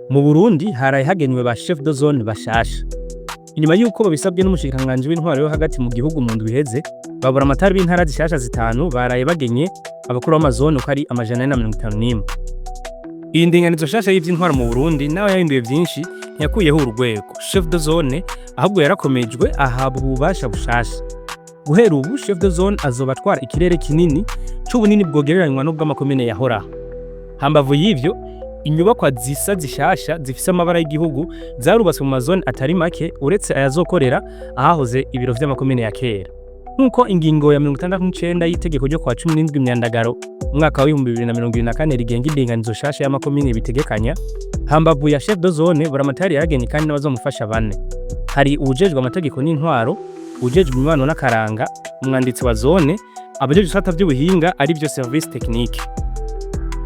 Mu Burundi haraye hagenywe ba chef de zone bashasha. Inyuma yuko babisabwe n'umushikiranganji w'intwaro yo hagati mu gihugu mu ndwi iheze, ba buramatari b'intara zishasha zitanu baraye bagenye abakuru b'amazone uko ari 451. Iyi ndinganizo nshasha y'ivy'intwaro mu Burundi naho yahinduye vyinshi, ntiyakuyeho urwego chef de zone, ahubwo yarakomejwe, ahabwa ububasha bushasha. Guhera ubu, chef de zone azoba atwara ikirere kinini c'ubunini bwogereranywa n'ubw'amakomine yahoraho. Hambavu y'ivyo, inyubakwa zisa zishasha zifise amabara y'igihugu zarubatswe mu mazone atari make, uretse ayazokorera ahahoze ibiro vy'amakomine ya kera. Nk'uko ingingo ya 69 y'itegeko ryo kwa 17 Myandagaro umwaka wa 2024 rigenga indinganizo nshasha y'amakomine bitegekanya, hambavu ya chef de zone, buramatari yaragenye kandi n'abazomufasha bane. Hari uwujejwe amategeko n'intwaro, uwujejwe imibano n'akaranga, umwanditsi wa zone, abajejwe ibisata vy'ubuhinga, arivyo service technique.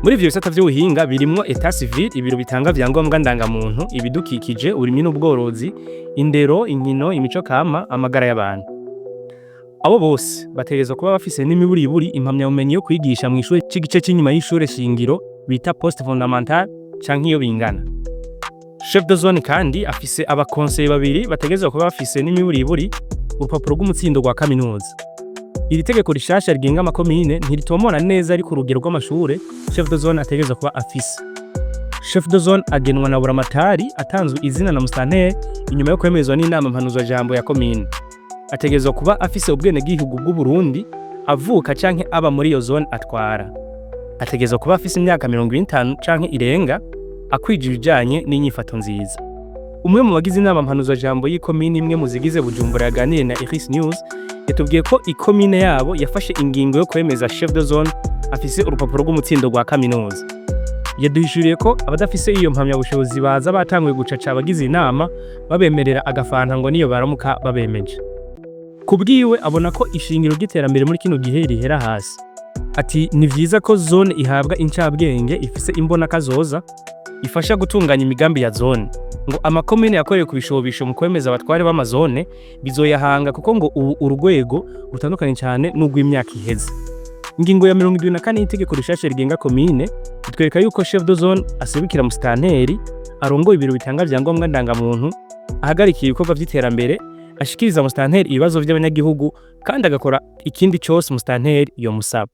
Muri ivyo bisata vy'ubuhinga birimwo état civil, ibiro bitanga vyangombwa ndangamuntu, ibidukikije, uburimyi n'ubworozi, indero, inkino, imico kama, amagara y'abantu. Abo bose bategerezwa kuba bafise n'imiburiburi impamyabumenyi yo kwigisha mw'ishure c'igice c'inyuma y'ishure shingiro bita post fondamental canke iyo bingana. Chef de zone kandi afise abakonseye babiri bategerezwa kuba bafise n'imiburiburi urupapuro rw'umutsindo rwa kaminuza. Iri tegeko rishasha rigenga amakomine ntiritomora neza ariko urugero rw'amashure chef de zone ategerezwa kuba afise. Chef de zone agenwa na buramatari atanzwe izina na musitanteri inyuma yo kwemezwa n'inama mpanuzwajambo ya komine. Ategerezwa kuba afise ubwenegihugu bw'u Burundi, avuka canke aba muri iyo zone atwara. Ategerezwa kuba afise imyaka 50 canke irenga, akwije ibijanye n'inyifato nziza. Umwe mu bagize inama mpanuzwajambo y'ikomine imwe mu zigize Bujumbura yaganiriye na Iris News yatubwiye ko ikomine yabo yafashe ingingo yo kwemeza chef de zone afise urupapuro rw'umutsindo rwa kaminuza. Yaduhishuriye ko abadafise iyo mpamyabushobozi baza batanguye gucaca abagize inama babemerera agafanta, ngo niyo baramuka babemeje. Ku bwiwe, abona ko ishingiro ry'iterambere muri kino gihe rihera hasi. Ati: "Ni vyiza ko zone ihabwa incabwenge ifise imbona kazoza ifasha gutunganya imigambi ya zone." Ngo amakomine yakorewe ku bishobisho mu kwemeza abatware b'amazone bizoyahanga, kuko ngo ubu urwego rutandukanye cyane n'urw'imyaka iheze. Ingingo ya 74 y'itegeko rishasha rigenga komine itwereka yuko chef de zone aserukira musitanteri, arongoye ibiro bitanga vyangombwa ndangamuntu, ahagarikiye ibikorwa vy'iterambere, ashikiriza musitanteri ibibazo vy'abanyagihugu, kandi agakora ikindi cose musitanteri yomusaba.